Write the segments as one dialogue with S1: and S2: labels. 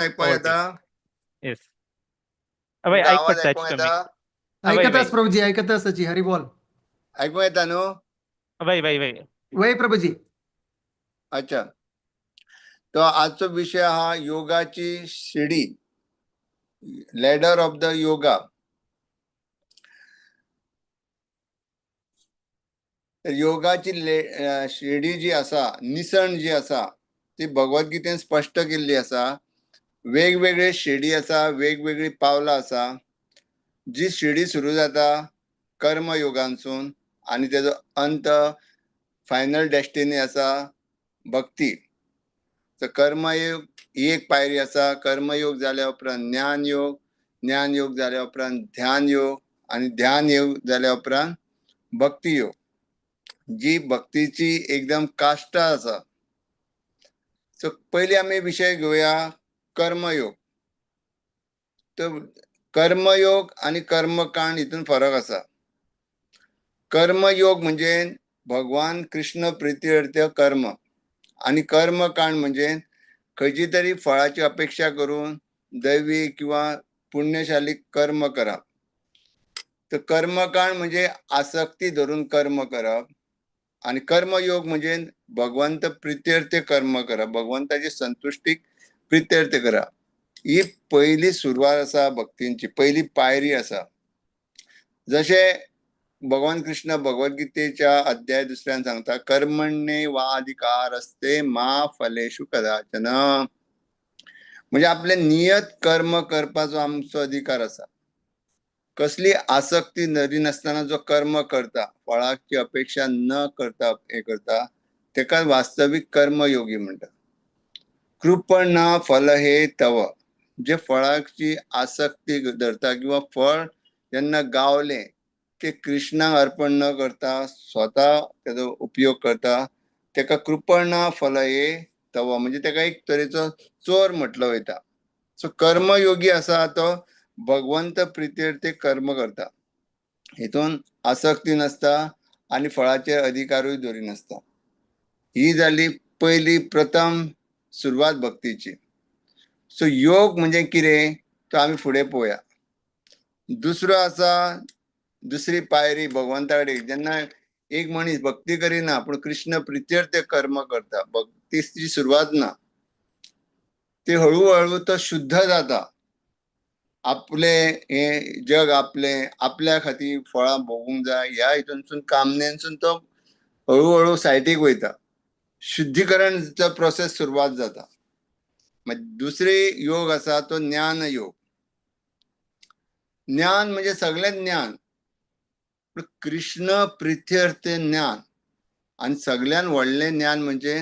S1: आयकपाक
S2: over two
S1: येता?
S2: येस. वय,
S1: तुमकां
S2: आयक
S1: आवाज
S2: पडटा
S1: आयकूंक
S2: कमी.
S1: येता?
S2: वय
S3: ऐकत
S2: वय.
S3: आस प्रभुजी, ऐकत आसाची. हरी बोल.
S1: आयकूंक येता न्हू?
S2: वय वय वय.
S3: वय प्रभुजी.
S1: अच्छा, तो आजचो विशय आहा योगाची शिडी, लॅडर ऑफ the yoga. तर योगाची शिडी जी आसा, निसण जी आसा, ती भगवद्गीतेन स्पश्ट केल्ली आसा. वेगवेगळे शिडी आसा, वेगवेगळी पावलां आसा. जी शिडी सुरू जाता कर्मयोगांसून आनी तेजो अंत फायनल डेस्टिनी आसा भक्ती. तर कर्मयोग ही एक पायरी आसा. कर्मयोग जाल्या उपरांत ज्ञान योग, ज्ञान योग जाल्या उपरांत ध्यान योग आनी ध्यान योग जाल्या उपरांत भक्ती योग, जी भक्तीची एकदम काश्टा आसा. सो पयली आमी विशय घेवया कर्मयोग. तर कर्मयोग आनी कर्मकांड हितून फरक आसा. कर्मयोग म्हणजे भगवान कृष्ण प्रित्यर्थ कर्म आनी कर्मकांड म्हणजे खंयची तरी फळाची अपेक्षा करून दैवी किंवा पुण्यशाली कर्म करप. तर कर्मकांड म्हणजे आसक्ती धरून कर्म करप आनी कर्मयोग म्हणजे भगवंत प्रित्यर्थ कर्म करप, भगवंताची संतुश्टीक प्रित्यर्थ करप. ही पयली सुरवात आसा भक्तींची, पयली पायरी आसा. जशें भगवान कृष्ण भगवद्गीतेच्या अध्याय दुसऱ्यान सांगता, कर्मण्ये वाधिकारस्ते मा फलेषु कदाचन. म्हणजे आपले नियत कर्म करपाचो आमचो अधिकार आसा. कसली आसक्ती धरिनासतना जो कर्म करता, फळाची अपेक्षा न करता हे करता, तेका वास्तवीक कर्मयोगी म्हणटा. कृपण फल हे तव, जे फळाची आसक्ती धरता किंवा फळ जेन्ना गावलें ते कृष्णाक अर्पण न करता स्वता तेजो उपयोग करता, तेका कृपण फल हे तव, म्हणजे तेका एक तरेचो चोर म्हटलो वयता. सो कर्मयोगी आसा तो भगवंत प्रित्यर्थ कर्म करता, हितून आसक्ती नासता आनी फळाचे अधिकारूय दवरिनासता. ही जाली पयली प्रथम सुरवात भक्तीची. सो योग म्हणजे कितें तो आमी फुडें पळोवया. दुसरो आसा, दुसरी पायरी भगवंता कडेन, जेन्ना एक मनीस भक्ती करिना पूण कृष्ण प्रित्यर्थ कर्म करता, भक्तीची सुरवात ना, ती हळूहळू तो शुद्ध जाता. आपले हे जग आपले आपल्या खातीर फळां भोगूंक जाय ह्या हितूनसून कामनेनसून तो हळूहळू सायटीक वयता, शुद्धीकरणचो प्रोसेस सुरवात जाता. मागीर दुसरी योग आसा तो ज्ञान योग. ज्ञान म्हणजे सगळें ज्ञान, पूण कृष्ण प्रित्यर्थ ज्ञान. आनी सगळ्यान व्हडलें ज्ञान म्हणजे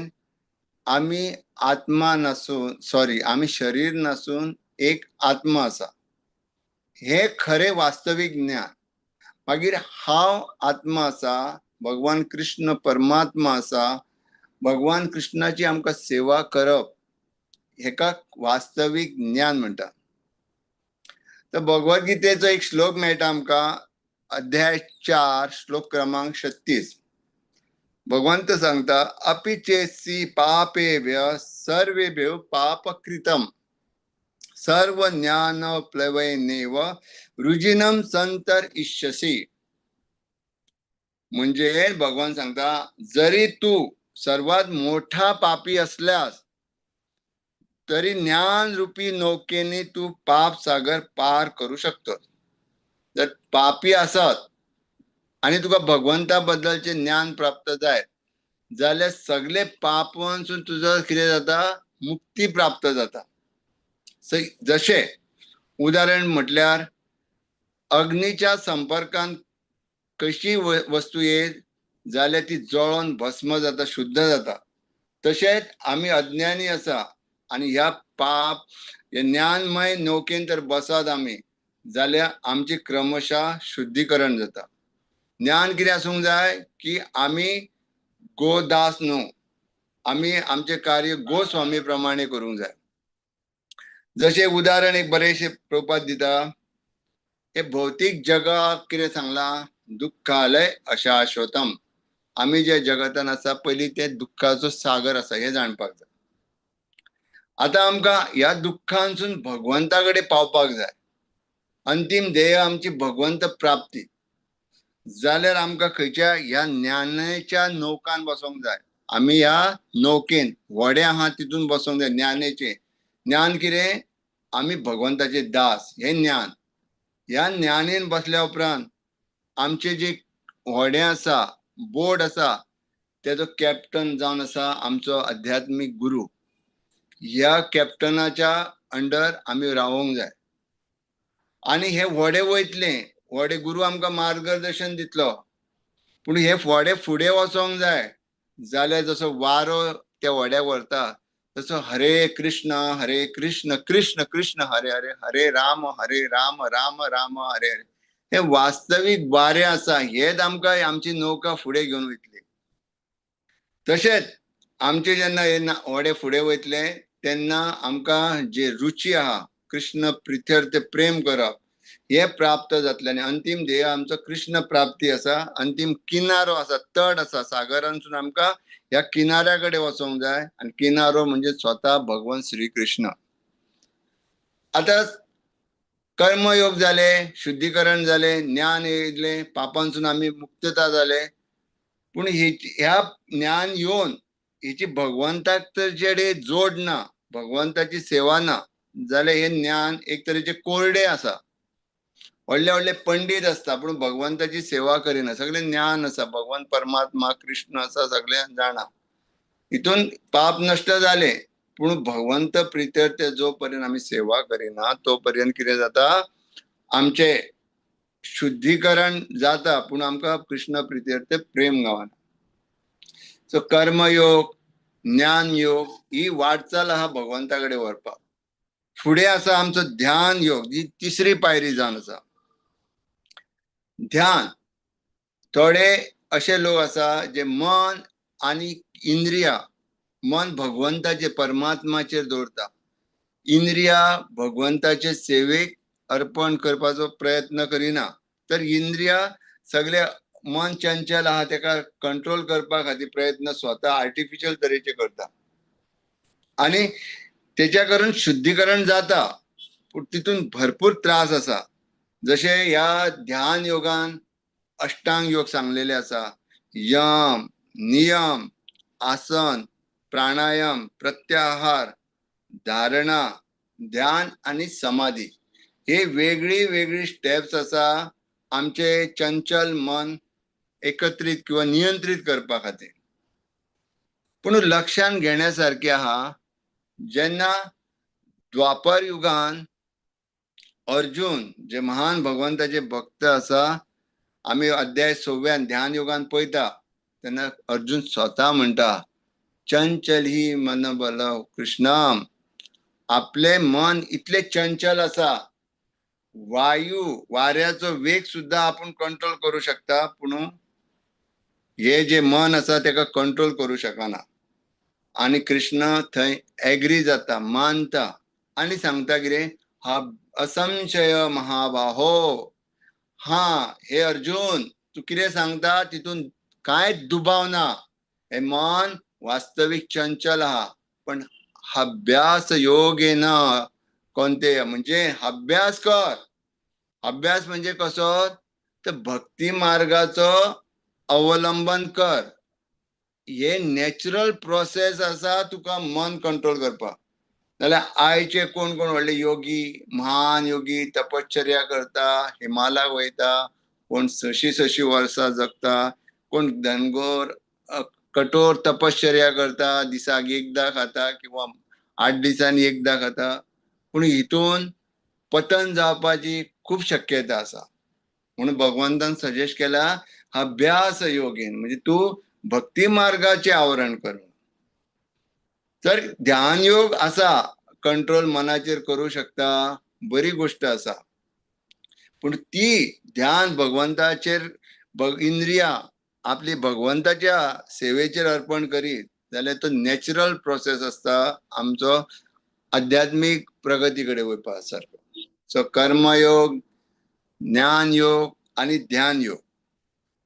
S1: आमी आत्मा नासून, सॉरी, आमी शरीर नासून एक आत्मा आसा, हे खरें वास्तवीक ज्ञान. मागीर हांव आत्मा आसा, भगवान कृष्ण परमात्मा आसा, भगवान कृष्णाची आमकां सेवा करप हेका वास्तवीक ज्ञान म्हणटा. तर भगवद्गीतेचो एक श्लोक मेळटा आमकां, अध्याय 4 श्लोक क्रमांक 36. भगवंत सांगता, अपि चेत्सि पापेभ्य सर्वेभ्यो पापकृतम सर्व ज्ञान प्लवनेव रुजिनम संतर इष्यसी. म्हणजे भगवान सांगता, जरी तू सर्वात मोठा पापी असल्यास तरी ज्ञान रूपी नौकेने तू पाप सागर पार करू शकतो. जर पापी असत आणि तुका भगवंता बद्दलचे ज्ञान प्राप्त जायत जाल्यार सगळे पापांसून तुजो कितें जाता, मुक्ती प्राप्त जाता. जशें उदाहरण म्हटल्यार अग्नीच्या संपर्कान कशी वस्तू येत जाल्यार ती जळोन भस्म जाता, शुद्ध जाता. तशेंच आमी अज्ञानी आसा आनी ह्या पाप ह्या ज्ञानमय नौकेन तर बसात आमी जाल्यार आमची क्रमशः शुद्धीकरण जाता. ज्ञान कितें आसूंक जाय की आमी गोदास न्हू, आमी आमचें कार्य गोस्वामी प्रमाणे करूंक जाय. जशें उदाहरण एक बरेंशें प्रभुपाद दिता, हे भौतीक जगाक कितें सांगलां, दुःखालय अशाश्वतम. आमी जे जगतान आसा पयलीं ते दुःखाचो सागर आसा हें जाणपाक जाय. आतां आमकां ह्या दुख्खांसून भगवंता कडेन पावपाक जाय. अंतीम ध्येय आमची भगवंत प्राप्ती. जाल्यार आमकां खंयच्या ह्या ज्ञानाच्या नौकान बसोंक जाय. आमी ह्या नौकेन व्हडें आहा तितून बसोंक जाय. ज्ञानाचें ज्ञान कितें? आमी भगवंताचे दास हें ज्ञान. ह्या ज्ञानेन बसल्या उपरांत आमचें जें व्हडें आसा, बोट आसा, तेजो कॅप्टन जावन आसा आमचो अध्यात्मीक गुरू. ह्या कॅप्टनाच्या अंडर आमी रावोंक जाय. आनी हे व्हडें वयतलें, व्हडें गुरू आमकां मार्गदर्शन दितलो, पूण हे व्हडें फुडें वचोंक जाय जाल्यार जसो वारो त्या व्हड्याक व्हरता तसो हरे कृष्ण हरे कृष्ण कृष्ण कृष्ण हरे हरे हरे राम हरे राम राम राम हरे हरे, हे वास्तवीक वारें आसा. हेच आमकां आमची नौका फुडें घेवन वयतली. तशेंच आमचे जेन्ना हे व्हडें फुडें वयतले तेन्ना आमकां जे रुची आहा कृष्ण प्रित्यर्थ प्रेम करप हे प्राप्त जातलें. आनी अंतीम ध्येय आमचो कृष्ण प्राप्ती आसा. अंतीम किनारो आसा, तट आसा. सागरांसून आमकां ह्या किनाऱ्या कडेन वचोंक जाय. आनी किनारो म्हणजे स्वता भगवान श्री कृष्ण. आतां कर्मयोग जाले, शुद्धीकरण जालें, ज्ञान येयलें, पापांसून आमी मुक्तता जाले. पूण ह्या ज्ञान येवन हेची भगवंताक तर जेडे जोड ना, भगवंताची सेवा ना जाल्यार हें ज्ञान एक तरेचें कोरडे आसा. व्हडले व्हडले पंडीत आसता पूण भगवंताची सेवा करिना. सगळें ज्ञान आसा, भगवान परमात्मा कृष्ण आसा, सगळें जाणा. हितून पाप नश्ट जालें पूण भगवंत प्रित्यर्थ जो पर्यंत आमी सेवा करिना तो पर्यंत कितें जाता, आमचें शुद्धीकरण जाता पूण आमकां कृष्ण प्रित्यर्थ प्रेम गावना. सो कर्मयोग, ज्ञान योग ही वाटचाल आहा भगवंता कडेन व्हरपाक. फुडें आसा आमचो ध्यान योग, ही तिसरी पायरी जावन आसा ध्यान. थोडे अशे लोक आसा जे मन आनी इंद्रिया, मन भगवंताचे परमात्माचेर दवरता, इंद्रिया भगवंताचे सेवेक अर्पण करपाचो प्रयत्न करिना. तर इंद्रिया सगळे मन चंचल आहा तेका कंट्रोल करपा खातीर प्रयत्न स्वता आर्टिफिशियल तरेचे करता आनी तेच्या करून शुद्धीकरण जाता पूण तितून भरपूर त्रास आसा. जशे ह्या ध्यान योगान अष्टांग योग सांगलेले आसा, यम, नियम, आसन, प्राणायाम, प्रत्याहार, धारणा, ध्यान आनी समाधी हे वेगळी वेगळी स्टेप्स आसा आमचे चंचल मन एकत्रीत किंवा नियंत्रीत करपा खातीर. पूण लक्षान घेण्या सारकें आहा, जेन्ना द्वापर युगान अर्जुन जे महान भगवंताचे भक्त आसा, आमी अध्याय 6व्यान ध्यान योगान पळयता तेन्ना अर्जुन स्वता म्हणटा, चंचल ही मन बल कृष्णम. आपले मन इतले चंचल आसा, वायू वाऱ्याचो वेग सुद्दां आपूण कंट्रोल करू शकता पूण हे जे मन आसा तेका कंट्रोल करू शकना. आनी कृष्ण थंय एग्री जाता, मानता आनी सांगता कितें, हा असंशय महाबाहो. हा हे अर्जुन तूं कितें सांगता तितून कांयच दुबाव ना. हे मन वास्तवीक चंचल आहा पण अभ्यास योगेन कोणते म्हणजे अभ्यास कर. अभ्यास म्हणजे कसो, तर भक्ती मार्गाचो अवलंबन कर. हे नॅचरल प्रोसेस आसा तुका मन कंट्रोल करपाक. जाल्यार आयचे कोण कोण व्हडले योगी, महान योगी तपश्चर्या करता, हिमालयाक वयता, कोण 6-6 वर्सां जगता, कोण धनगोर कठोर तपश्चर्या करता, दिसाक एकदां खाता किंवा 8 दिसांनी एकदां खाता. पूण हितून पतन जावपाची खूब शक्यता आसा. म्हणून भगवंतान सजेस्ट केला अभ्यास योगेन, म्हणजे तूं भक्ती मार्गाचे आवरण कर. तर ध्यान योग आसा, कंट्रोल मनाचेर करू शकता, बरी गोश्ट आसा. पूण ती ध्यान भगवंताचेर इंद्रिया आपली भगवंताच्या सेवेचेर अर्पण करीत जाल्यार तो नॅचरल प्रोसेस आसता आमचो आध्यात्मीक प्रगती कडेन वयपा सारको. सो कर्मयोग, ज्ञान योग आनी ध्यान योग.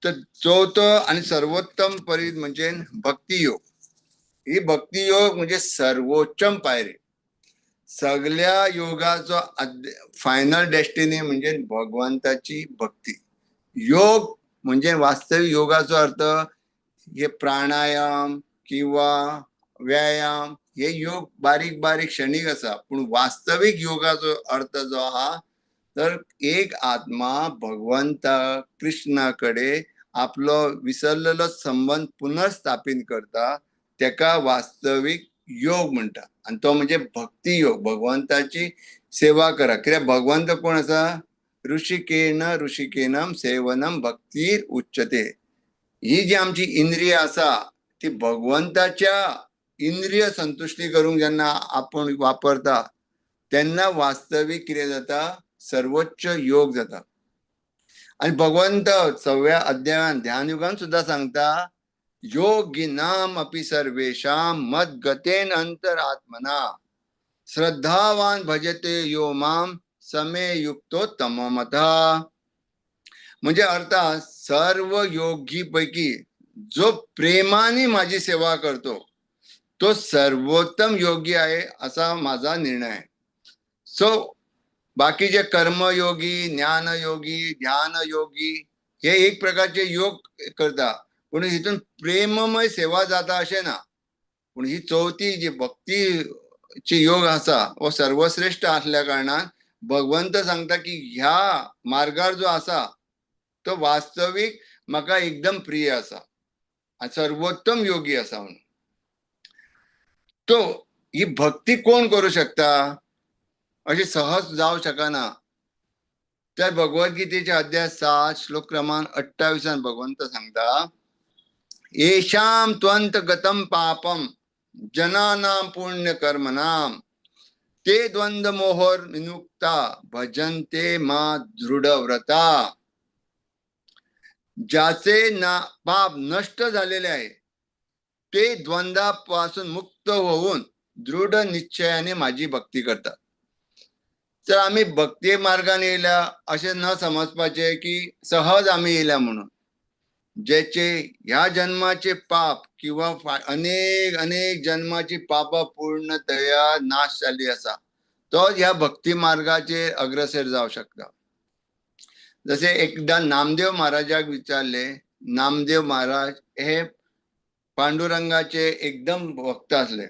S1: तर चवथो आनी सर्वोत्तम परीत म्हणजे भक्ती योग. ही भक्ती योग म्हणजे सर्वोच्चम पायरी. सगल्या योगाचो फायनल डेस्टिनी म्हणजे भगवंताची भक्ती. योग म्हणजे वास्तविक योगाचो अर्थ हे प्राणायाम किंवा व्यायाम हे योग बारीक बारीक क्षणीक आसा, पूण वास्तवीक योगाचो अर्थ जो आहा तर एक आत्मा भगवंता कृष्णा कडे आपलो विसरलेलो संबंध पुनर्स्थापित करता, तेका वास्तवीक योग म्हणटा. आनी तो म्हणजे भक्ती योग, भगवंताची सेवा करा. कित्याक भगवंत कोण आसा? ऋषिकेन ऋषिकेनम सेवनम भक्तीर उच्चते. ही जी आमची इंद्रिय आसा ती भगवंताच्या इंद्रिय संतुश्टी करूंक जेन्ना आपूण वापरता तेन्ना वास्तवीक कितें जाता? सर्वोच्च योग जाता. आनी भगवंत 6व्या अध्यायान ध्यान युगान सुद्दां सांगता, योगिनाम अपि सर्वेषां मद्गतेन अंतरात्मना श्रद्धावान भजते यो माम समे युक्तो तममतः. म्हणजे अर्थात सर्व योगी पैकी जो प्रेमाने माझी सेवा करतो तो सर्वोत्तम योगी आहे असा माझा निर्णय आहे. सो बाकीचे कर्मयोगी, ज्ञानयोगी, ध्यानयोगी हे एक प्रकारचे योग करता, पूण हितून प्रेममय सेवा जाता अशें ना. पूण ही चवथी जी भक्तीची योग आसा हो सर्वश्रेष्ठ आसल्या कारणान भगवंत सांगता की ह्या मार्गार जो आसा तो वास्तवीक म्हाका एकदम प्रिय आसा आनी सर्वोत्तम योगी आसा म्हणून. तो ही भक्ती कोण करू शकता? अशी सहज जावं शकना. तर भगवद्गीतेच्या अध्याय 7 श्लोक क्रमांक 28 भगवंत सांगता, येषां त्वंत गतम पापम जनानां पुण्य कर्मणां ते द्वंद्व मोहर विमुक्ता भजन्ते मा दृढव्रता. ज्याचे ना पाप नष्ट झालेले आहे ते द्वंद्वापासून मुक्त होऊन दृढ निश्चयाने माझी भक्ती करतात. तर आम्ही भक्ती मार्गाने येयल्या अशें न समजपाचें की सहज आमी येयल्या म्हणून. ज्याचे ह्या जन्माचे पाप किंवा अनेक अनेक जन्माची पापां पूर्णतया नाश जाल्ली आसा तो ह्या भक्ती मार्गाचेर अग्रसर जावं शकता. जशें एकदां नामदेव महाराजाक विचारले, नामदेव महाराज हे पांडुरंगाचे एकदम भक्त आसले.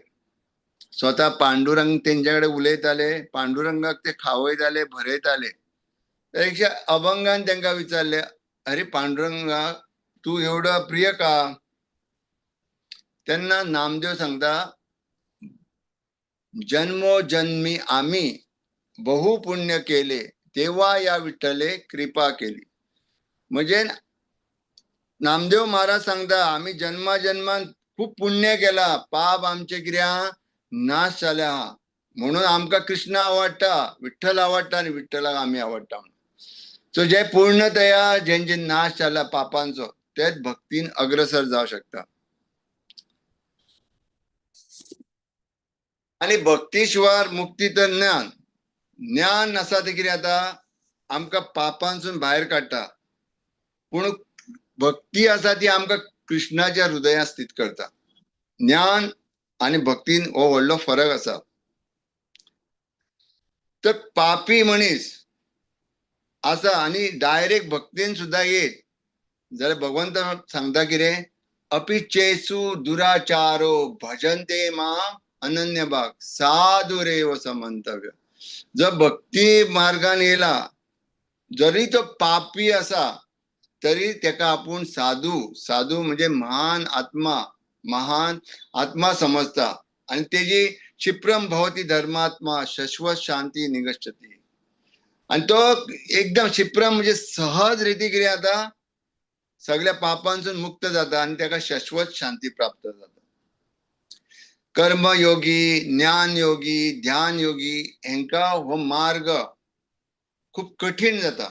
S1: स्वता पांडुरंग तेंच्या कडेन उलयताले, पांडुरंगाक ते खावयताले, भरयताले. तर एकशे अभंगान तांकां विचारले, अरे पांडुरंगा तूं एवढो प्रिय का? तेन्ना नामदेव सांगता, जन्मो जन्मी आम्ही बहु पुण्य केले तेव्हा या विठ्ठले कृपा केली. म्हणजे नामदेव महाराज सांगता आम्ही जन्मा जन्मान खूब पुण्य केला, पाप आमचे कितें नाश जाल्या, म्हणून आमकां कृष्ण आवडटा, विठ्ठल आवडटा आनी विठ्ठलाक आमी आवडटा. सो जे पूर्णतया जेंचे नाश जाला पापांचो तेच भक्तीन अग्रसर जावं शकता. आनी भक्ती शिवाय मुक्ती तर ज्ञान, ज्ञान आसा तें कितें जाता आमकां पापांसून भायर काडटा, पूण भक्ती आसा ती आमकां कृष्णाच्या हृदयात स्थित करता. ज्ञान आनी भक्तीन हो व्हडलो फरक आसा. तर पापी मनीस आसा आनी डायरेक्ट भक्तीन सुद्दां येत जाल्यार भगवंत सांगता कितें, अपिचेसु दुराचारो भजन्ते मा अनन्य भाग साधुरेव समंतव्य. जर भक्ती मार्गान येयला जरी तो पापी आसा तरी तेका आपूण साधू, साधू म्हणजे महान आत्मा, महान आत्मा समजता आनी तेजी क्षिप्रम भवती धर्मात्मा शश्वत शांती निगच्छती. आनी तो एकदम क्षिप्रम म्हणजे सहज रिती कितें जाता सगळ्या पापांसून मुक्त जाता आनी तेका शाश्वत शांती प्राप्त जाता. कर्मयोगी, ज्ञानयोगी, ध्यानयोगी हेंका हो मार्ग खूब कठीण जाता,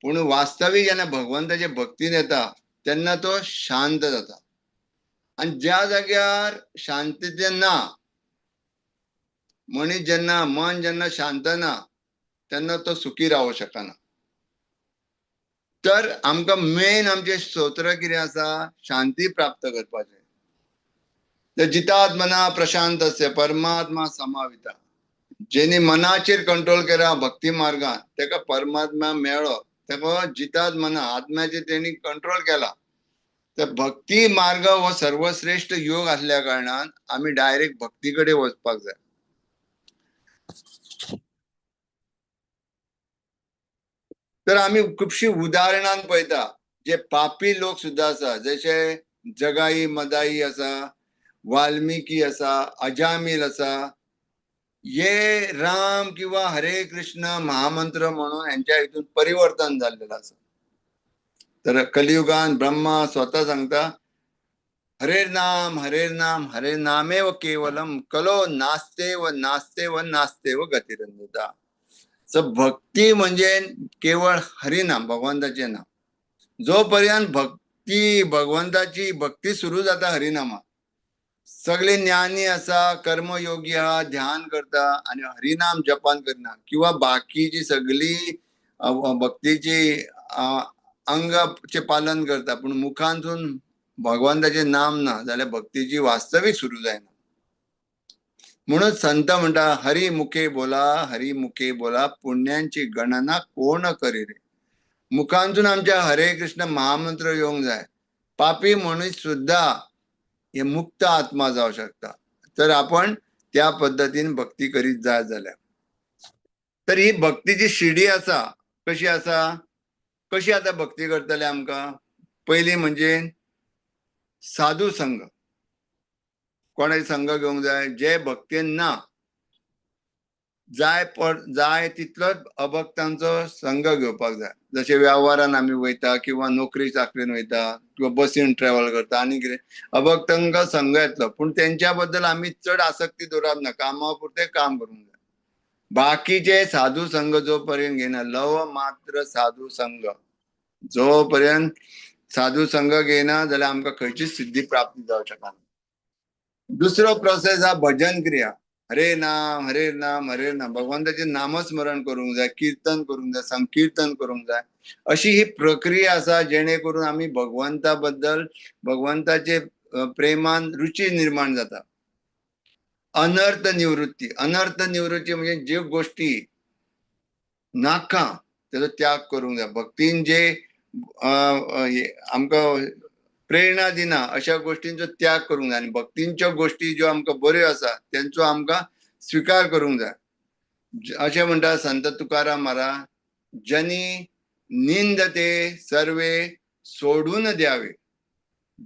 S1: पूण वास्तवीक जेन्ना भगवंताचे भक्तीन येता तेन्ना तो शांत जाता. आनी ज्या जाग्यार शांतता ना, मनीस जेन्ना मन जेन्ना शांत ना तेन्ना तो सुखी रावंक शकना. तर आमकां मेन आमचें स्तोत्र कितें आसा, शांती प्राप्त करपाचें. तर जितात्मना प्रशांतस्य परमात्मा समाविता. जेनी मनाचेर कंट्रोल केला भक्ती मार्गान तेका परमात्मा मेळ्ळो, तेका जितात मना आत्म्याचेर तेणी कंट्रोल केला. तर भक्ती मार्ग हो सर्वश्रेष्ठ योग आसल्या कारणान आमी डायरेक्ट भक्ती कडेन वचपाक जाय. तर आमी खुबशीं उदाहरणां पळयता जे पापी लोक सुद्दां आसा, जशे जगाई मदाई आसा, वाल्मिकी आसा, अजामील आसा, हे राम किंवा हरे कृष्ण महामंत्र म्हणून हेंच्या हितून परिवर्तन जाल्लें आसा. तर कलियुगान ब्रह्मा स्वता सांगता, हरे नाम हरे नाम हरे नामेव केवलम कलो नास्ते व नास्ते व नास्ते व गतिरंजता. सो भक्ती म्हणजे केवळ हरिनाम, भगवंताचें नाम. जो पर्यंत भक्ती भगवंताची भक्ती सुरू जाता हरिनामात, सगळे ज्ञानी आसा, कर्मयोगी आहा, ध्यान करता आनी हरिनाम जपान करना किंवा बाकीची सगळी भक्तीची अंगाचे पालन करता, पूण मुखांतून भगवंताचें नाम ना जाल्यार भक्तीची वास्तवीक सुरू जायना. म्हणून संत म्हणटा, हरी मुखे बोला हरी मुखे बोला पुण्यांची गणना कोण करी रे. मुखांतून आमच्या हरे कृष्ण महामंत्र येवंक जाय. पापी मनीस सुद्दां हे मुक्त आत्मा जावं शकता. तर आपण त्या पद्दतीन भक्ती करीत जाय जाल्यार, तर ही भक्तीची शिडी आसा, कशी आसा, कशी आतां भक्ती करतले आमकां. पयली म्हणजे साधू संघ. कोणाय संघ घेवंक जाय जे भक्तीन ना जाय, जाय तितलोच अभक्तांचो संघ घेवपाक जाय. जशे वेव्हारान आमी वयता किंवा नोकरी चाकरीन वयता किंवा बसीन ट्रॅव्हल करता आनी कितें, अभक्तांकां संघ येतलो, पूण तेंच्या बद्दल आमी चड आसक्ती दवरप ना, कामा पुरतें काम करूंक जाय. बाकीचे साधू संघ जो पर्यंत घेयना, लव मात्र साधू संघ, जो पर्यंत साधू संघ घेयना जाल्यार आमकां खंयचीच सिद्धी प्राप्ती जावंक शकना. दुसरो प्रोसेस हा भजन क्रिया. हरे नाम हरे नाम हरे नाम, भगवंताचें नामस्मरण करूंक जाय, किर्तन करूंक जाय, संकीर्तन करूंक जाय. अशी ही प्रक्रिया आसा जेणे करून आमी भगवंता बद्दल, भगवंताचे प्रेमान रुची निर्माण जाता. अनर्थ निवृत्ती. अनर्थ निवृत्ती म्हणजे ज्यो गोश्टी नाका तेजो त्याग करूंक जाय. भक्तीन जे आमकां प्रेरणा दिना अशा गोष्टींचो त्याग करूंक जाय आनी भक्तींच्यो गोश्टी ज्यो आमकां बऱ्यो आसा तेंचो आमकां स्विकार करूंक जाय. अशें म्हणटा संत तुकाराम महाराज, जनी निंदते सर्वे सोडून द्यावे,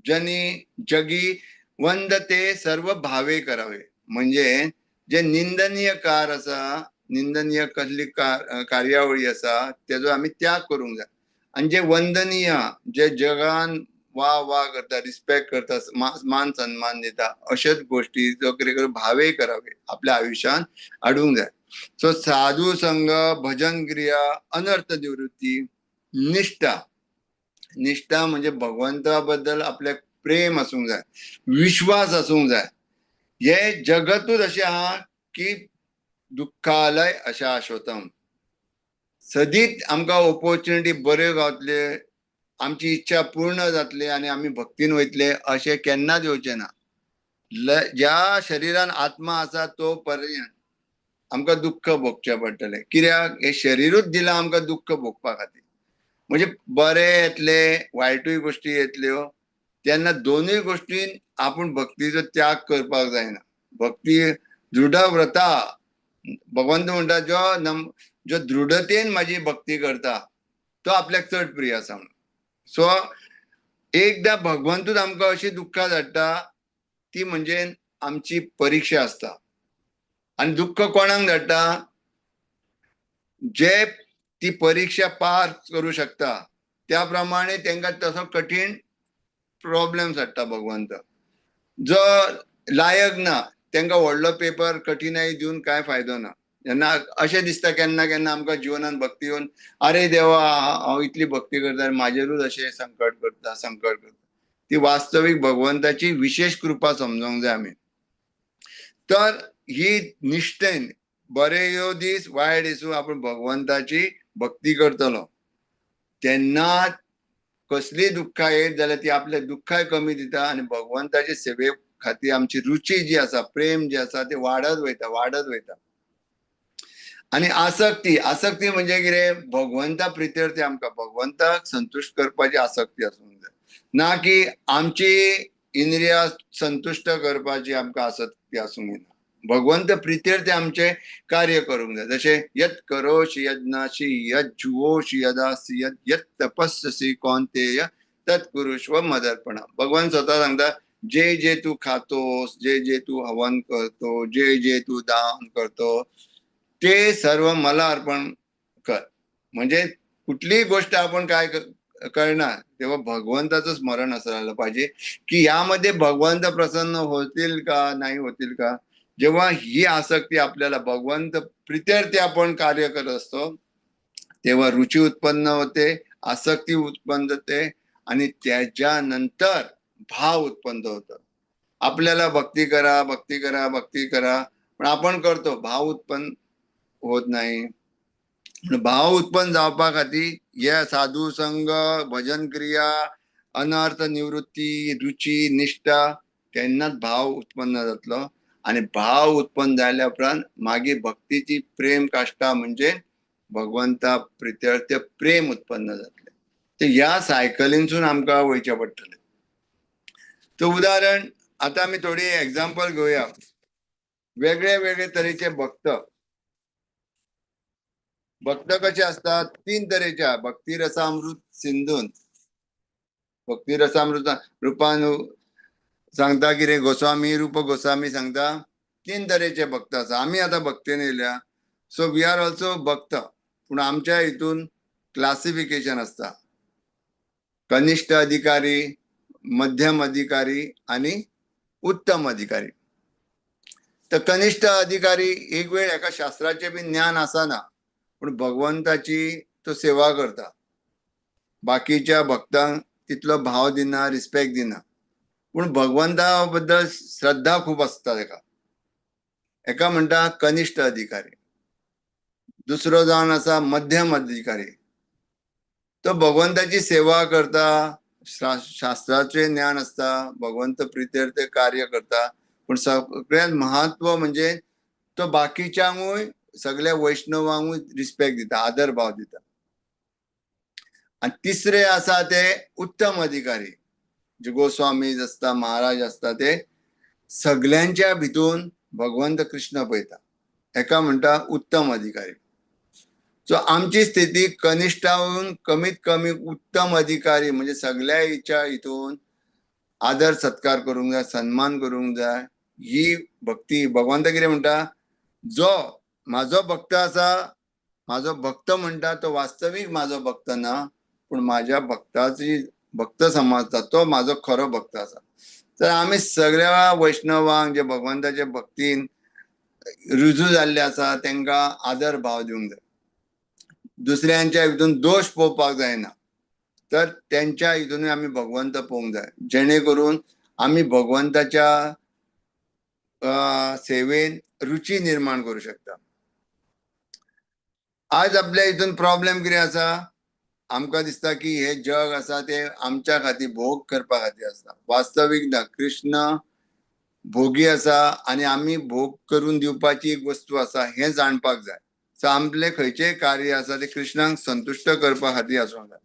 S1: जनी जगी वंदते सर्व भावे करावे. म्हणजे जे निंदनीय कार आसा, निंदनीय कसली कार्यावळी आसा तेजो आमी त्याग करूंक जाय. आनी जे वंदनीय, जे जगान वा वा करता, रिस्पेक्ट करता, मान सन्मान दिता, अशेच गोश्टी जो कितें करून भावे करावे आपल्या आयुश्यांत हाडूंक जाय. सो साधू संघ, भजन क्रिया, अनर्थ निवृत्ती, निष्ठा. निष्ठा म्हणजे भगवंता बद्दल आपल्याक प्रेम आसूंक जाय, विश्वास आसूंक जाय. हे जगतूच अशें आहा की दुख्खालय अशाश्वतम. सदींच आमकां ऑपोर्चुनिटी बऱ्यो गावतले, आमची इच्छा पूर्ण जातली आनी आमी भक्तीन वयतले अशें केन्नाच येवचें ना. ज्या शरिरान आत्मा आसा तो पर्यंत आमकां दुख्ख भोगचें पडटलें. कित्याक हें शरिरूच दिलां आमकां दुख्ख भोगपा खातीर. म्हणजे बरें येतलें, वायटूय गोश्टी येतल्यो, तेन्ना दोनूय गोश्टीन आपूण भक्तीचो त्याग करपाक जायना. भक्ती दृढव्रता, भगवंत म्हणटा जो दृढतेन म्हाजी भक्ती करता तो आपल्याक चड प्रिय आसा म्हणून. सो एकदां भगवंतूच आमकां अशी दुख्खां धाडटा ती म्हणजे आमची परिक्षा आसता. आनी दुख्ख कोणाक धाडटा? जे ती परिक्षा पार करूं शकता त्या प्रमाणे तांकां तसो कठीण प्रॉब्लेम्स हाडटा भगवंत. जो लायक ना तांकां व्हडलो पेपर कठिनाई दिवन कांय फायदो ना. जेन्ना अशें दिसता केन्ना केन्ना आमकां जिवनान भक्ती येवन, अरे देवा हांव इतली भक्ती करता म्हाजेरूच अशें संकट करता संकट करता, ती वास्तवीक भगवंताची विशेष कृपा समजोंक जाय आमी. तर ही निश्ठेन बरे यो दीस वायट दिसूं आपूण भगवंताची भक्ती करतलो तेन्ना कसलीय दुख्खां येत जाल्यार ती आपल्या दुख्खांय कमी दिता आनी भगवंताचे सेवे खातीर आमची रुची जी आसा, प्रेम जे आसा ते वाडत वयता, वाडत वयता. आनी आसक्ती, आसक्ती म्हणजे कितें, भगवंता प्रित्यर्थी आमकां भगवंताक संतुश्ट करपाची आसक्ती आसूंक जाय, ना की आमची इंद्रिया संतुश्ट करपाची आमकां आसक्ती आसूंक जायना. भगवंत प्रित्यर्थी आमचें कार्य करूंक जाय. जशें यत् करोषि यज्ञासि यत् जुवोषि यदासि यत् यत् तपस्यसि कौंतेय तत् कुरुष्व मदर्पण. भगवान स्वता सांगता, जे जे तू खातोस, जे जे तू हवन करतो, जे जे तू दान करतो, ते सर्व मला अर्पण कर. म्हणजे कुठलीही गोष्ट आपण काय करणार तेव्हा भगवंताचं स्मरण असायला पाहिजे की यामध्ये भगवंत प्रसन्न होतील का नाही होतील का. जेव्हा ही आसक्ती आपल्याला भगवंत प्रित्यर्थी आपण कार्य करत असतो तेव्हा रुची उत्पन्न होते, आसक्ती उत्पन्न होते आणि त्याच्यानंतर भाव उत्पन्न होतो. आपल्याला भक्ती करा, भक्ती करा, भक्ती करा, पण आपण करतो, भाव उत्पन्न होत नाही. भाव उत्पन्न जावपा खातीर हे साधू संग, भजन क्रिया, अनर्थ निवृत्ती, रुची, निष्ठा, तेन्नाच भाव उत्पन्न जातलो. आनी भाव उत्पन्न जाल्या उपरांत मागीर भक्तीची प्रेम काश्टा म्हणजे भगवंता प्रित्यर्थ प्रेम उत्पन्न जातलें. तर ह्या सायकलीनसून आमकां वयचें पडटलें. तर उदाहरण आतां आमी थोडी एग्जाम्पल घेवया. वेगळे वेगळे तरेचे भक्त, भक्त कशे आसतात, तीन तरेचे. भक्ती रसामृत सिंधून, भक्ती रसामृत रुपान सांगता कितें गोस्वामी, रूप गोस्वामी सांगता तीन तरेचे भक्त आसा. आमी आतां भक्तीन येयल्या, सो we are also भक्त, पूण आमच्या हितून क्लासिफिकेशन आसता, कनिष्ठ अधिकारी, मध्यम अधिकारी आनी उत्तम अधिकारी. तर कनिष्ठ अधिकारी एक वेळ एका शास्त्राचें बी ज्ञान आसना, पूण भगवंताची तो सेवा करता, बाकीच्या भक्तांक तितलो भाव दिना, रिस्पेक्ट दिना, पूण भगवंता बद्दल श्रद्धा खूब आसता तेका. एका म्हणटा कनिष्ठ अधिकारी. दुसरो जावन आसा मध्यम अधिकारी, तो भगवंताची सेवा करता, शास्त्राचें ज्ञान आसता, भगवंत प्रित्यर्थ कार्य करता, पूण सगळ्यांत महत्व म्हणजे तो बाकीच्यांकूय सगळ्या वैष्णवांकूय रिस्पेक्ट दिता, आदर भाव दिता. आनी तिसरे आसा ते उत्तम अधिकारी, जे गोस्वामी आसता, महाराज आसता, ते सगळ्यांच्या भितून भगवंत कृष्ण पळयता, हेका म्हणटा उत्तम अधिकारी. सो आमची स्थिती कनिष्ठावून कमीत कमी उत्तम अधिकारी म्हणजे सगळ्या हिच्या हितून आदर सत्कार करूंक जाय, सन्मान करूंक जाय. ही भक्ती भगवंत कितें म्हणटा, जो म्हाजो भक्त आसा, म्हाजो भक्त म्हणटा तो वास्तवीक म्हाजो भक्त ना, पूण म्हाज्या भक्ताची भक्त समजता तो म्हाजो खरो भक्त आसा. तर आमी सगळ्या वैष्णवांक जे भगवंताच्या भक्तीन रुजू जाल्ले आसा तेंकां आदर भाव दिवंक जाय. दुसऱ्यांच्या हितून दोश पळोवपाक जायना, तर तेंच्या हितूनय आमी भगवंत पळोवंक जाय, जेणे करून आमी भगवंताच्या सेवेन रुची निर्माण करूं शकता. आज आपल्या हितून प्रॉब्लेम कितें आसा, आमकां दिसता की हे जग आसा ते आमच्या खातीर भोग करपा खातीर आसा. वास्तवीक ना, कृष्ण भोगी आसा आनी आमी भोग करून दिवपाची एक वस्तू आसा हें जाणपाक जाय. सो आमचें खंयचेंय कार्य आसा तें कृष्णाक संतुश्ट करपा खातीर आसूंक जाय.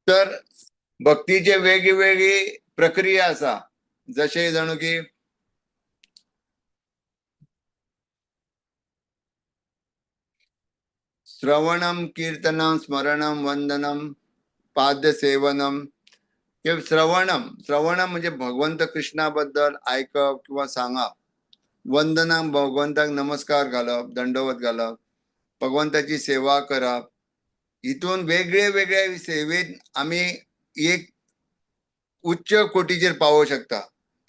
S1: तर भक्तीचे वेगळी वेगळी प्रक्रिया आसा, जशें जणू की श्रवणम, कीर्तनम, स्मरणम, वंदनम, पाद्य सेवनम. हे श्रवणम, श्रवणम म्हणजे भगवंत कृष्णा बद्दल आयकप किंवा सांगप. वंदनम, भगवंताक नमस्कार घालप, दंडवत घालप, भगवंताची सेवा करप. हितून वेगळे वेगळे सेवेत आमी एक उच्च कोटीचेर पावोवंक शकता.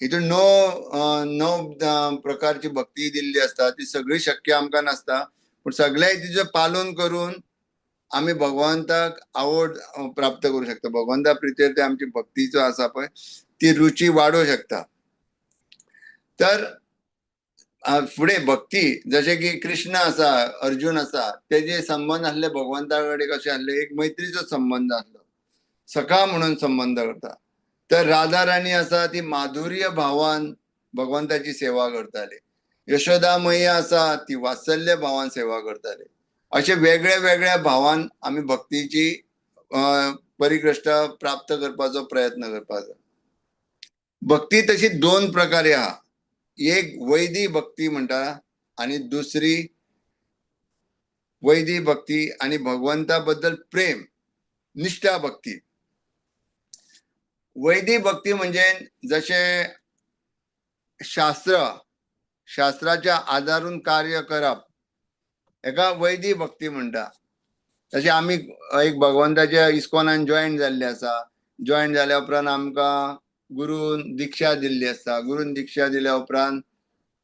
S1: हितून णव प्रकारची भक्ती दिल्ली आसता, ती सगळी शक्य आमकां नासता, पूण सगळ्या तिचें पालन करून आमी भगवंताक आवड प्राप्त करूं शकता. भगवंता प्रित्यर्थ आमची भक्तीचो आसा पळय ती रुची वाडोवंक शकता. तर फुडें भक्ती जशें की कृष्ण आसा, अर्जुन आसा, तेजे संबंद आसले भगवंता कडेन कशें आसले, एक मैत्रीचो संबंद आसलो. सखा म्हणून संबंध करता. तर राधा राणी आसा ती माधुर्य भावान भगवंताची सेवा करताली. यशोदा मैया आसा ती वात्सल्य भावान सेवा करताली. अशे वेगळ्या वेगळ्या भावान आमी भक्तीची परिकृष्टा प्राप्त करपाचो प्रयत्न करपाचो. भक्ती तशी दोन प्रकारे आहा. एक वैदी भक्ती म्हणटा आनी दुसरी वैदी भक्ती आनी भगवंता बद्दल प्रेम, निष्ठा भक्ती. वैदी भक्ती म्हणजे जशें शास्त्र, शास्त्राच्या आदारून कार्य करप हेका वैदी भक्ती म्हणटा. तशें आमी एक भगवंताच्या इस्कॉनान जॉयन जाल्ले आसा. जॉयन जाल्या उपरांत आमकां गुरून दिक्षा दिल्ली आसता. गुरून दिक्षा दिल्या उपरांत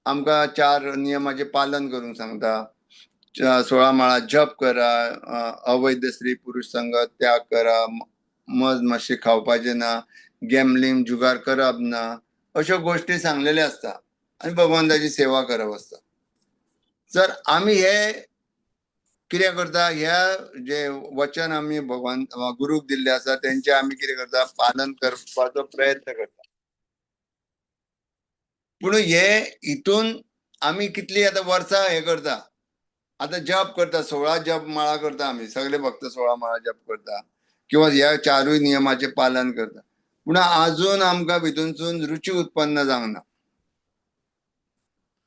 S1: आमकां 4 नियमाचें पालन करूंक सांगता. 16 माळा जप करा, अवैध स्त्री पुरुष संग त्याग करा, मज मातशें खावपाचें ना, गॅमलिंग जुगार करप ना, अश्यो गोश्टी सांगलेल्यो आसता आनी भगवंताची सेवा करप आसता. जर आमी हे कितें करता, ह्या जे वचन आमी भगवान गुरूक दिल्ले आसा तेंचे आमी कितें करता, पालन करपाचो प्रयत्न करता. पूण हे हितून आमी कितली आतां वर्सां हे करता, आतां जप करता, 16 जप माळा करता आमी, सगळे भक्त 16 माळा जप करता किंवा ह्या 4 नियमाचें पालन करता. पूण आजून आमकां भितूनसून रुची उत्पन्न जावंक ना.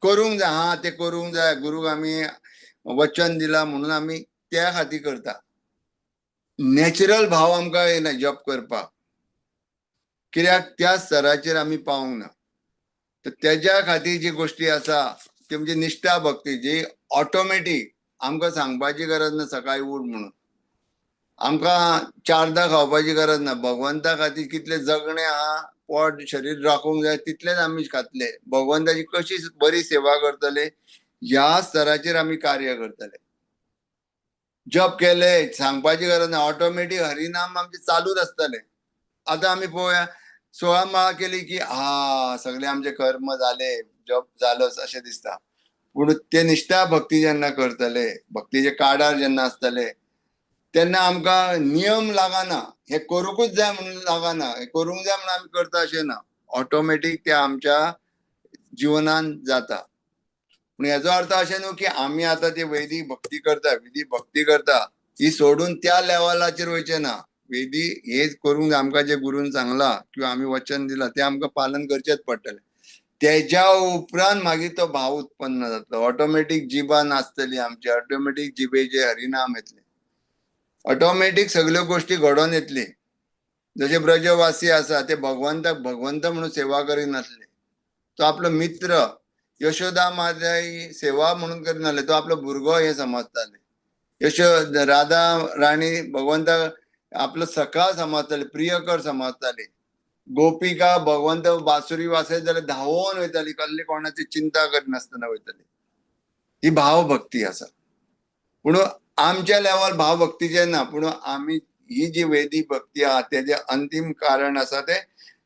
S1: करूंक जाय, हा तें करूंक जाय, गुरूक आमी वचन दिलां म्हणून आमी त्या खातीर करता. नॅचरल भाव आमकां येना जप करपाक, कित्याक त्या स्तराचेर आमी पावूंक ना. तर तेज्या खातीर जी गोश्टी आसा ती म्हणजे निष्ठा भक्ती, जी ऑटोमॅटीक आमकां सांगपाची गरज ना सकाळी उठ म्हणून, आमकां 4दा खावपाची गरज ना. भगवंता खातीर कितले जगणे आहा, पोट शरीर राखूंक जाय तितलेच आमी खातले. भगवंताची कशी बरी सेवा करतले ह्या स्तराचेर आमी कार्य करतले. जप केले सांगपाची गरज ना, ऑटोमॅटीक हरिनाम आमचें चालूच आसतलें. आतां आमी पळोवया 16 माळा केली की हा सगळे आमचे कर्म जाले, जप जालोच अशें दिसता. पूण ते निष्ठा भक्ती जेन्ना करतले, भक्तीचे काडार जेन्ना आसतले तेन्ना आमकां नियम लागना, हे करूंकूच जाय म्हणून लागना, हे करूंक जाय म्हणून आमी करता अशें ना, ऑटोमॅटीक ते आमच्या जिवनान जाता. पूण हेजो अर्थ अशें न्हू की आमी आतां ती वैदीक भक्ती करता, विधी भक्ती करता ही सोडून त्या लेवलाचेर वयचें ना. वेदी हे करूंक आमकां जे गुरून सांगलां किंवा आमी वचन दिलां तें आमकां पालन करचेंच पडटलें. तेज्या उपरांत मागीर तो भाव उत्पन्न जातलो. ऑटोमॅटीक जिबा नाचतली आमची, ऑटोमॅटीक जिबेचे हरिनाम येतले, ऑटोमॅटीक सगल्यो गोश्टी घडोवन येतली. जशे ब्रजवासी आसा ते भगवंताक भगवंत म्हणून सेवा करिनासले, तो आपलो मित्र यशोदा माता ही सेवा म्हणून करिनासले, तो आपलो भुरगो हे समजताले. राधा राणी भगवंताक आपलो सखा समजताले, प्रियकर समजताले. गोपिका भगवंत बासुरी वाजयत जाल्यार धांवोन वयताली, कसली कोणाची चिंता करिनासतना वयताली. ही भावभक्ती आसा. पूण आमच्या लेवल भावभक्तीचें ना, पूण आमी ही जी वेदी भक्ती आहा तेजें अंतीम कारण आसा तें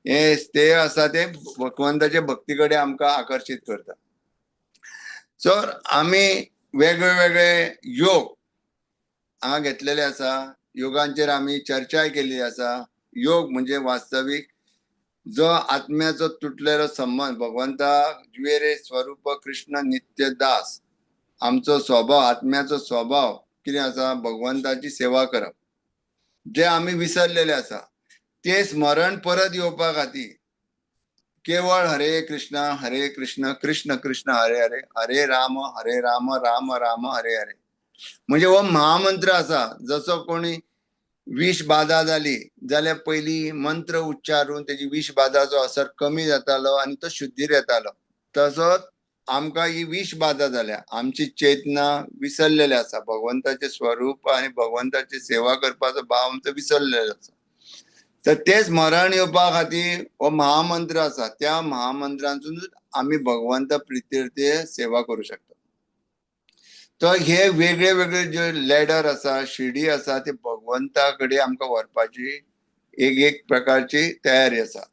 S1: हें ते आसा तें भगवंताचे भक्ती कडेन आमकां आकर्शीत करता. सो आमी वेगळे वेगळे योग हांगा घेतलेले आसा, योगांचेर आमी चर्चाय केल्ली आसा. योग म्हणजे वास्तवीक जो आत्म्याचो तुटलेलो संबंद, भगवंता जुवेरे स्वरूप कृष्ण नित्य दास, आमचो स्वभाव, आत्म्याचो स्वभाव कितें आसा, भगवंताची सेवा करप, जे आमी विसरलेले आसा ते स्मरण परत येवपा खातीर केवळ हरे कृष्ण हरे कृष्ण कृष्ण कृष्ण हरे हरे हरे राम हरे राम राम राम हरे हरे, म्हणजे हो महामंत्र आसा. जसो कोणी विष बाधा जाली जाल्यार पयलीं मंत्र उच्चारून तेजी विष बाधाचो असर कमी जातालो आनी तो शुद्धीर येतालो, तसोच आमकां ही विष बाधा जाल्या, आमची चेतना विसरलेली आसा, भगवंताचें स्वरूप आनी भगवंताची सेवा करपाचो भाव आमचो विसरलेलो आसा. तर तें स्मरण येवपा खातीर हो महामंत्र आसा. त्या महामंत्रांतूनच आमी भगवंता प्रित्यर्थे सेवा करूं शकता. तर हे वेगळे वेगळे जे लॅडर आसा, शिडी आसा, ते भगवंता कडेन आमकां व्हरपाची एक एक प्रकारची तयारी आसा.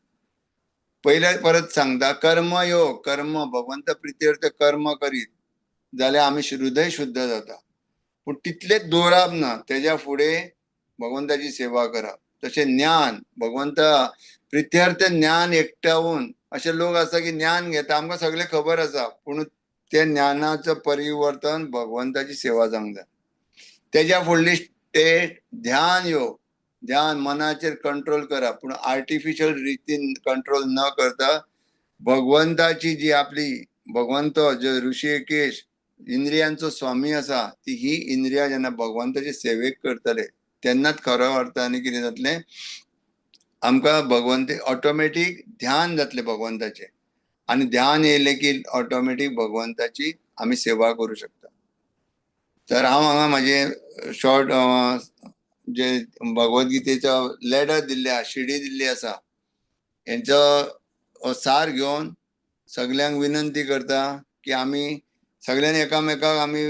S1: पयले परत सांगता, कर्मयोग, कर्म भगवंत प्रित्यर्थ कर्म करीत जाल्यार आमी हृदय शुद्ध जाता, पूण तितलेच दवरप ना, तेज्या फुडें भगवंताची सेवा करप. तशें ज्ञान भगवंता प्रित्यर्थ ज्ञान एकठावन अशे लोक आसा की ज्ञान घेता, आमकां सगळें खबर आसा, पूण ते ज्ञानाचो परिवर्तन भगवंताची सेवा जावंक जाय. तेज्या फुडली स्टेट ध्यान योग. ध्यान मनाचेर कंट्रोल करप, पूण आर्टिफिशियल रितीन कंट्रोल न करता भगवंताची जी आपली भगवंत जो ऋषिकेश इंद्रियांचो स्वामी आसा, ती ही इंद्रिया जेन्ना भगवंताचे सेवेक करतले तेन्नाच खरो अर्थान कितें जातलें, आमकां भगवंत ऑटोमॅटीक ध्यान जातलें भगवंताचें, आनी ध्यान येयलें की ऑटोमॅटीक भगवंताची आमी सेवा करूं शकता. तर हांव हांगा म्हाजें शॉर्ट जे भगवद्गीतेचो लॅडर दिल्ले आसा, शिडी दिल्ली आसा, हेंचो सार घेवन सगल्यांक विनंती करता की आमी सगल्यांनी एकामेकाक आमी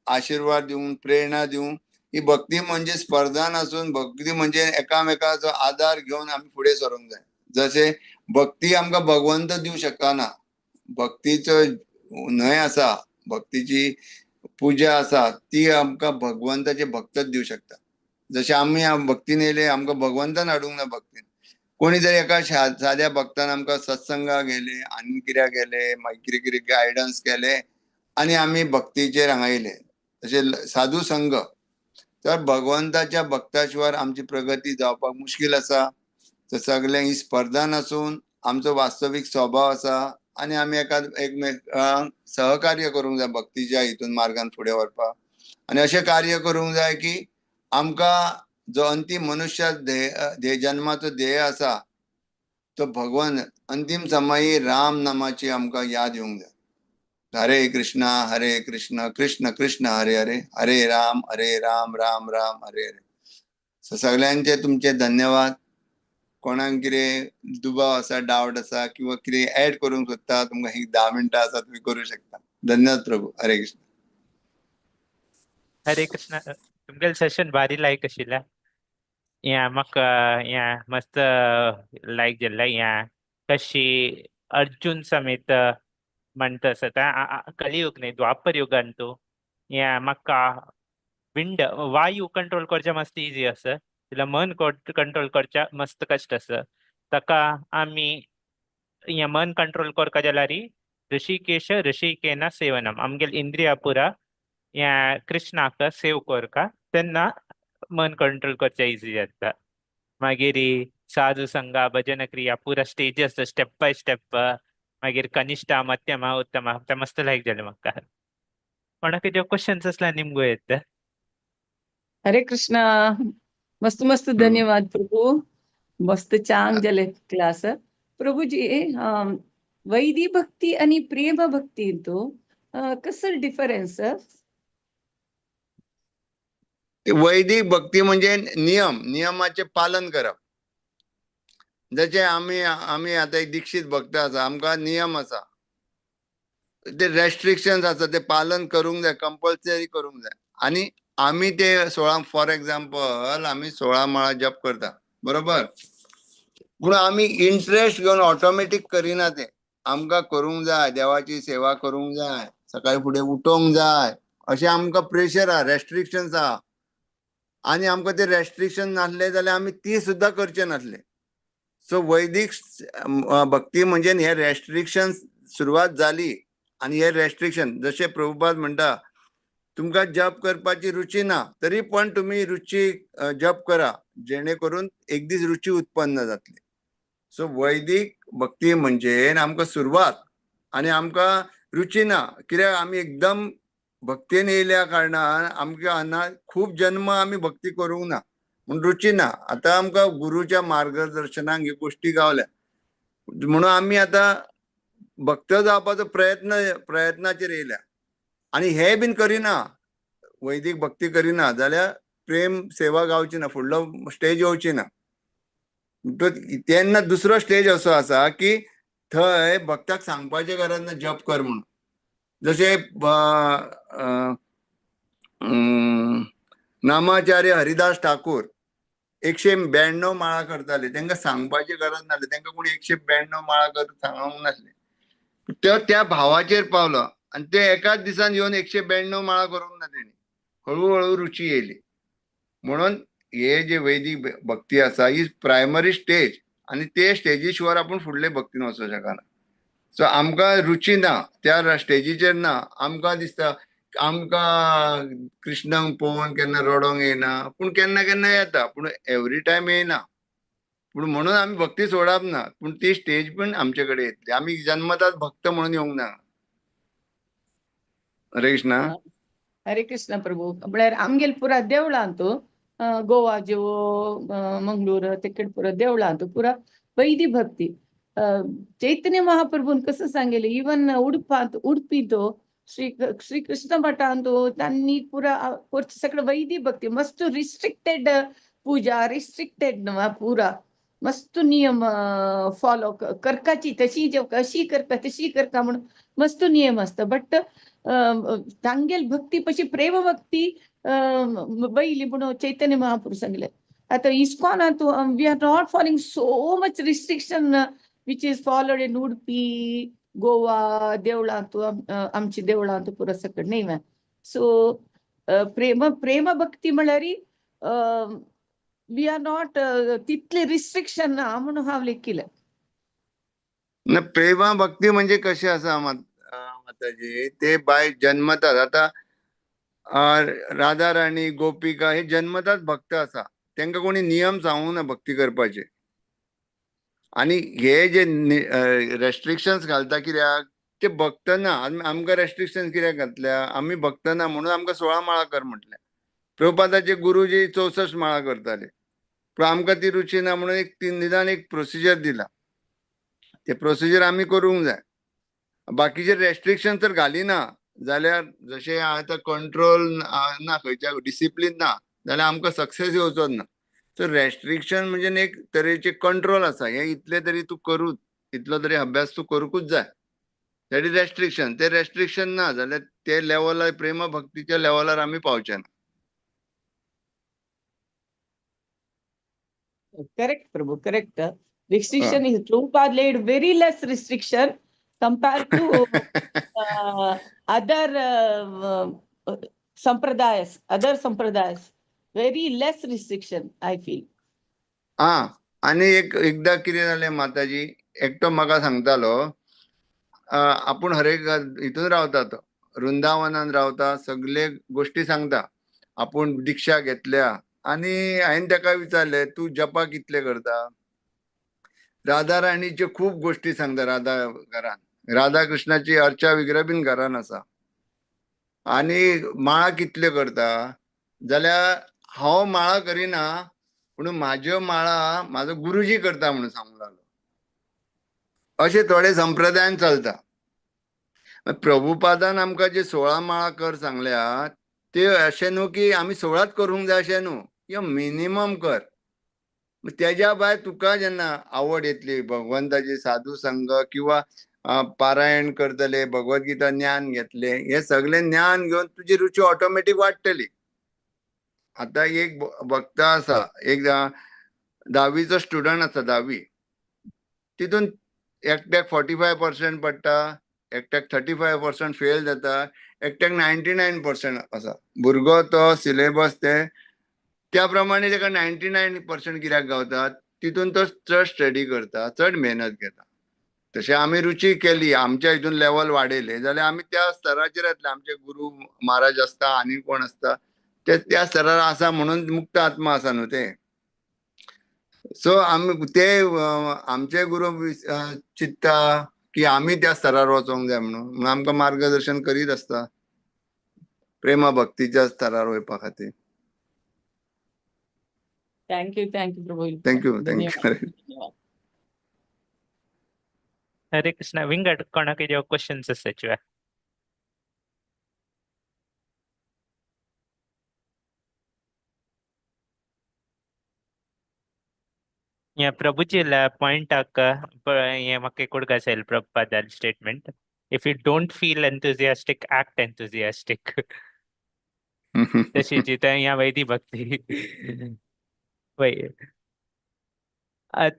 S1: आशिर्वाद दिवंक, प्रेरणा दिवंक. ही भक्ती म्हणजे स्पर्धा नासून भक्ती म्हणजे एकामेकाचो आदार घेवन आमी फुडें सरूंक जाय. जशें भक्ती आमकां भगवंत दिवं शकना, भक्तीचो न्हंय आसा, भक्तीची पुजा आसा, ती आमकां भगवंताचे भक्तच दिवं शकता. जशें आमी भक्तीन येयले, आमकां भगवंतान हाडूंक ना भक्तीन. कोणी तरी एका साद्या भक्तान आमकां सत्संगाक गेले, आनी कित्याक गेले, मागीर कितें कितें गायडन्स केले आनी आमी भक्तीचेर हांगा येयले. तशें साधू संघ. तर भगवंताच्या भक्ता शिवाय आमची प्रगती जावपाक मुश्कील आसा. तर सगळ्यांक ही स्पर्धा नासून आमचो वास्तवीक स्वभाव आसा आनी आमी एकमेकांक सहकार्य करूंक जाय भक्तीच्या हितून मार्गान फुडें व्हरपाक, आनी अशें कार्य करूंक जाय की आमकां जो अंतीम मनुष्य ध्येय जन्माचो ध्येय आसा तो भगवान अंतीम समयी राम नामाची आमकां याद येवंक जाय. हरे कृष्णा हरे कृष्ण कृष्ण कृष्ण हरे हरे, हरे राम हरे राम राम राम हरे हरे. सो सगळ्यांचे तुमचे धन्यवाद. कोणाक कितें दुबाव आसा, डावट आसा किंवा कितें एड करूंक सोदता, तुमकां एक 10 मिनटां आसा, तुमी करूं शकता. धन्यवाद प्रभू. हरे कृष्ण.
S2: हरे कृष्ण. तुमगेले सेशन भारी लायक आशिल्लें. या म्हाका या मस्त लायक जाल्लें. या कशी अर्जुन समेत म्हणटा आसता कलियुग न्ही द्वापर युगांतू या म्हाका विंड वायू कंट्रोल करचें मस्त इजी आसा, जाल्यार मन कंट्रोल करचें मस्त कश्ट आसा. ताका आमी या मन कंट्रोल करपा जाल्यार ऋषिकेश ऋषिकेन सेवनम, आमगेले इंद्रिया पुरा या कृष्णाक सेव करका, तेन्ना मन कंट्रोल करचें इजी जाता. मागीर साधू संघा भजन क्रिया पुरा स्टेज आसता, स्टेप बाय स्टेप. मागीर कनिष्ठा मध्यमा उत्तमा, ते मस्त लायक जालें म्हाका. कोणाक कितें क्वेश्चन्स आसल्यार निमगो येता.
S4: हरे कृष्णा. मस्त मस्त धन्यवाद प्रभु. मस्त चांग जाले क्लास. प्रभुजी, वैदी भक्ती आणि प्रेम भक्ती तो कसं डिफरन्स?
S1: वैदिक भक्ती म्हणजे नियम, नियमाचे पालन करप. जशें आमी आमी आतां एक दीक्षित भक्त आसा, आमकां नियम आसा, ते रेस्ट्रिक्शन्स आसा, ते पालन करूंक जाय, कंपल्सरी करूंक जाय. आनी आमी ते 16, फॉर एग्जाम्पल, आमी 16 माळा जप करता, बरोबर, पूण आमी इंट्रस्ट घेवन ऑटोमॅटीक करिना. ते आमकां करूंक जाय, देवाची सेवा करूंक जाय, सकाळी फुडें उठोंक जाय, अशें आमकां प्रेशर आहा, रेस्ट्रिक्शन्स आहा. आनी आमकां ते रेस्ट्रिक्शन नासले जाल्यार आमी ती सुद्दां करचे नासले. सो वैदीक भक्ती म्हणजे हे रेस्ट्रिक्शन सुरवात जाली. आनी हे रेस्ट्रिक्शन जशें प्रभुपाद म्हणटा, तुमकां जप करपाची रुची ना तरी पण तुमी रुची जप करा, जेणे करून एक दीस रुची उत्पन्न जातली. सो वैदीक भक्ती म्हणजे आमकां सुरवात, आनी आमकां रुची ना कित्याक आमी एकदम भक्तीन येयल्या कारणान आमकां अना खूब जन्म आमी भक्ती करूंक ना म्हूण रुची ना. आतां आमकां गुरूच्या मार्गदर्शनाक ह्यो गोश्टी गावल्या म्हणून आमी आतां भक्त जावपाचो प्रयत्नाचेर येयल्या. आनी हे बीन करिना, वैदीक भक्ती करिना जाल्यार प्रेम सेवा गावची ना, फुडलो स्टेज येवची ना. तेन्ना दुसरो स्टेज असो आसा की थंय भक्ताक सांगपाचें गरज ना जप कर म्हणून. जशें नामाचार्य हरिदास ठाकूर 192 माळा करताले, तांकां सांगपाची गरज नासली, तांकां कोणी 192 माळा कर सांगूंक नासले. तो त्या भावाचेर पावलो आनी ते एकाच दिसान येवन 192 माळा करूंक ना तेणी, हळू हळू रुची येयली. म्हणून हे जे वैदिक भक्ती आसा ही प्रायमरी स्टेज आनी ते स्टेजी शिवाय आपूण फुडले भक्तीन वचूंक शकना. सो आमकां रुची ना त्या स्टेजीचेर ना, आमकां दिसता आमकां कृष्णाक पळोवन केन्ना रडोंक येयना, पूण केन्ना केन्ना येता, पूण एवरी टायम येयना. पूण म्हणून आमी भक्ती सोडप ना, पूण ती स्टेज पण आमचे कडेन येतली. आमी जन्मतात भक्त म्हणून येवंक ना. हरे कृष्णा.
S4: हरे कृष्ण प्रभू. म्हळ्यार आमगेल पुरा देवळांत गोवा जेवो मंगळूर तिकडे पुरा देवळांत पुरा वैदी भक्ती. चैतन्य महाप्रभून कसं सांगेले इवन उडपांत उडपींत श्री श्री कृष्ण मठांत त्यांनी पुरा सगळं वैदी भक्ती मस्त रिस्ट्रिक्टेड पूजा, रिस्ट्रिक्टेड पुरा मस्त नियम फॉलो करकाची, तशी जेव अशी करका तशी करका म्हणून मस्त नियम असता. बट तांगेल भक्ती पशी प्रेम भक्ती वयली म्हणून चैतन्य महापुरुष सांगले. आता इस्कॉनांत we are not following so much restriction which is followed in Udupi, Goa देवळांत, आमची देवळांत पुरा सकड न्ही. सो प्रेम प्रेम भक्ती म्हळ्यार we are not तितले रिस्ट्रिक्शन ना म्हणून हांव लेखिलें.
S1: ना, प्रेमा भक्ती म्हणजे कशें आसा माताजी, ते बाय जन्मतात. आतां राधा राणी गोपिका हे जन्मतात भक्त आसा, तांकां कोणी नियम सांगूंक ना भक्ती करपाचे. आनी हे जे रेस्ट्रिक्शन्स घालता कित्याक, ते भक्त ना. आमकां रेस्ट्रिक्शन कित्याक घातल्या, आमी भक्त ना म्हणून आमकां 16 माळा कर म्हटल्या. प्रभुपादाचे गुरुजी 64 माळा करताले, पूण आमकां ती रुची ना म्हणून एक निदान एक प्रोसिजर दिला, ते प्रोसिजर आमी करूंक जाय. बाकीचे रेस्ट्रिक्शन जर घालिना जाल्यार जशें आतां कंट्रोल ना, खंयच्या डिसिप्लीन ना जाल्यार आमकां सक्सेस येवचोच ना. सो रेस्ट्रिक्शन म्हणजे एक तरेचे कंट्रोल आसा, हें इतलें तरी तूं करूच, इतलो तरी अभ्यास तूं करूंकूच जाय, that is restriction. ते रेस्ट्रिक्शन ना जाल्यार ते लेवलार प्रेम भक्तीच्या लेवलार आमी पावचे ना.
S4: Correct Prabhu, correct. Restriction is Prabhupada laid very less restriction compared to other sampradayas, other sampradayas. Very less restriction, I feel.
S1: आं, आनी एक एकदां कितें जालें माताजी, एकटो म्हाका सांगतालो, आपूण हरेक हितून रावता, तो वृंदावनान रावता, सगळे गोश्टी सांगता, आपूण दिक्षा घेतल्या. आनी हांवें ताका विचारलें, तूं जपा कितले करता? राधा राणीच्यो खूब गोश्टी सांगता. राधा घरान राधा कृष्णाची अर्चा विग्रह बीन घरान आसा. आनी माळा कितल्यो करता जाल्यार हांव माळा करिना, पूण म्हाज्यो माळा म्हाजो गुरुजी करता म्हणून सांगूंक लागलो. अशे थोडे संप्रदायान चलता. प्रभुपादान आमकां जे 16 माळा कर सांगल्या ते अशें न्हू की आमी 16 करूंक जाय अशें न्हू, किंवा मिनिमम कर. तेज्या भायर तुका जेन्ना आवड येतली भगवंताची, साधू संघ किंवा पारायण करतले, भगवद्गीता ज्ञान घेतले, हे सगळे ज्ञान घेवन तुजी रुची ऑटोमॅटीक वाडटली. आतां एक भक्त आसा, एक धावीचो स्टुडंट आसा, धावी, तितून एकट्याक 45% पडटा, एकट्याक 35% फेल जाता, एकट्याक 99% आसा. भुरगो तो सिलेबस ते त्या प्रमाणे ताका 99% कित्याक गावता, तितून तो चड स्टडी करता, चड मेहनत घेता. तशें आमी रुची केली, आमच्या हितून लेवल वाडयलें जाल्यार आमी त्या स्तराचेर येतले. आमचे गुरू महाराज आसता आनी कोण आसता ते त्या स्तरार आसा म्हणून मुक्त आत्मा आसा न्हू ते. सो आमी ते आमचे गुरू चिंत्ता की आमी त्या स्तरार वचोंक जाय म्हणून, म्हणून आमकां मार्गदर्शन करीत आसता प्रेमा भक्तीच्या स्तरार वयपा खातीर.
S4: Thank you, thank you Prabhu.
S1: Thank you, thank you.
S2: Hare Krishna. विंगड कोणाक जो क्वेश्चन्स आसात? या प्रभुजीला पॉइंटाक हे म्हाका एक उडगास आयल प्रभुपादाल statement, if you don't feel enthusiastic act enthusiastic. तशीच ह्या वैदी भक्ती. वय आतां